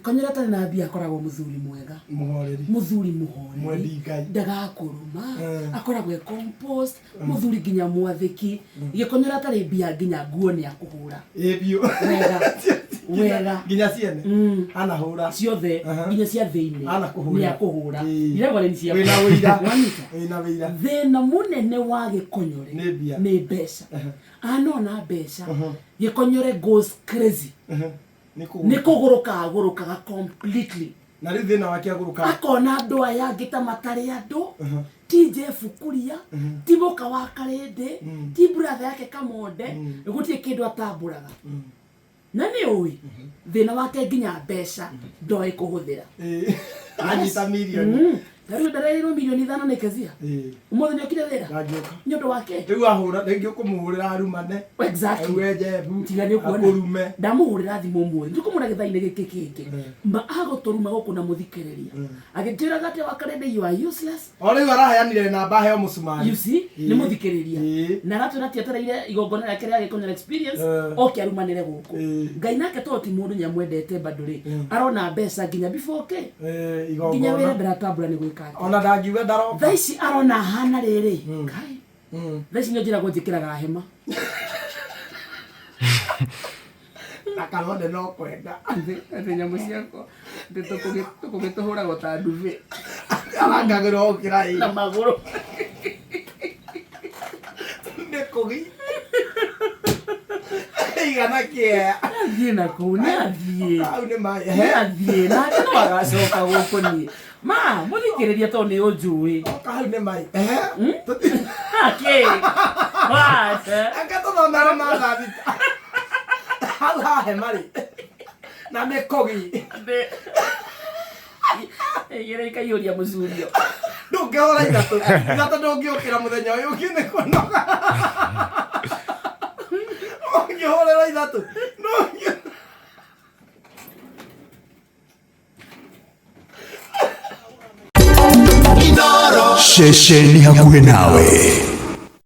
Gĩkonyore atarĩ na mbia akoragwo mũthuri mwega. Mũhoreri. Mũthuri mũhoreri. Mwendi Ngai. Ndagakũruma. Akoragwo e composed, mũthuri nginya mwathĩki. Gĩkonyore atarĩ mbia nginya nguo nĩ akũhũra. Ĩ biũ. Wega. Wega. Nginya ciene. Anahũra. Ciothe nginya cia thĩinĩ. Anakũhũra. Nĩ akũhũra. Ĩĩ. Ndirauga nĩ ciakwa. Wĩna ũira. Wanyita. Wĩna wĩira. Thĩna mũnene wa gĩkonyore Nĩ mbia. nĩ mbeca. Anona mbeca gĩkonyore goes crazy. Nĩ Nĩ kũgũrũka. kũgũrũka agũrũkaga completely. Na rĩu thĩna wake agũrũka. Akona andũ aya angĩ ta matarĩ andũ, ti Jeff Kuria, ti mũka wa Karĩndĩ, ti brother yake Kamonde, gũtirĩ kĩndũ atambũraga. Na nĩ ũĩ thĩna wake nginya mbeca ndoĩ kũhũthĩra. Ĩĩ. Anyita mirioni. Ta rĩu ndarerirwo mirioni 5 nĩ Kezia. Ũmũthĩ nĩ okire wĩra. Ndangĩũka. Nĩ ũndũ wake. Rĩu ahũra rĩngĩ ũkũmũhũrĩra arumane. Exactly. Auge Jebu. Tiga nĩ ũkuona. Akũrume. Ndamũhũrĩra thimũ ũmũthĩ. Ndikũmũra gĩthaa-inĩ gĩkĩ kĩngĩ. Ma agũtũruma gũkũ na mũthikĩrĩria. Agĩnjĩraga atĩ Wakarende you are useless. O rĩu araheanire namba heo mũcumari. You see? Nĩ mũthikĩrĩria. Na aratwĩra atĩ etereire igongona rĩake rĩa Gĩkũnyoro experience oke arumanĩre gũkũ. Ngai nake tondũ ti mũndũ nĩamwendete bado rĩ, arona mbeca nginya before kĩ? Nginya wĩra Igongona. ndaratambũra nĩ gwĩka atĩa. Ona ndangiuga ndaroka. Thaa ici arona ahana rĩrĩ. Ngai. Thaa ici nĩnjĩragwo njĩkĩraga hema. Na karonde no kwenda. Atĩ nyamũ ciakwa atĩ tũkũgĩtũhũragwo ta ndubi. Arangagĩrwo gũkĩra ĩ. Na magũrũ. Nĩ kũgi. Igana kĩea. Athiĩ na kũu nĩ athiĩ. Hau nĩ maĩ. Nĩ athiĩ nake no agacoka gũkũ niĩ. Ma, mũthikĩrĩria tondũ nĩ ũnjũĩ. Oka hau nĩ mai. Ehe. Akĩ. What? Anga tũthomere mathaa thita. Hau ha hema rĩ. Na mĩkũgi. Igĩrĩ ikaiyũria mũcurio. Ndũngĩhũra ithatũ. Ithatũ ndũngĩũkĩra mũthenya ũyũ ũngĩ nĩ kũnoga. Ũngĩhũrĩra ithatũ. Ndũngĩ. Ceceni hakuhĩ nawe.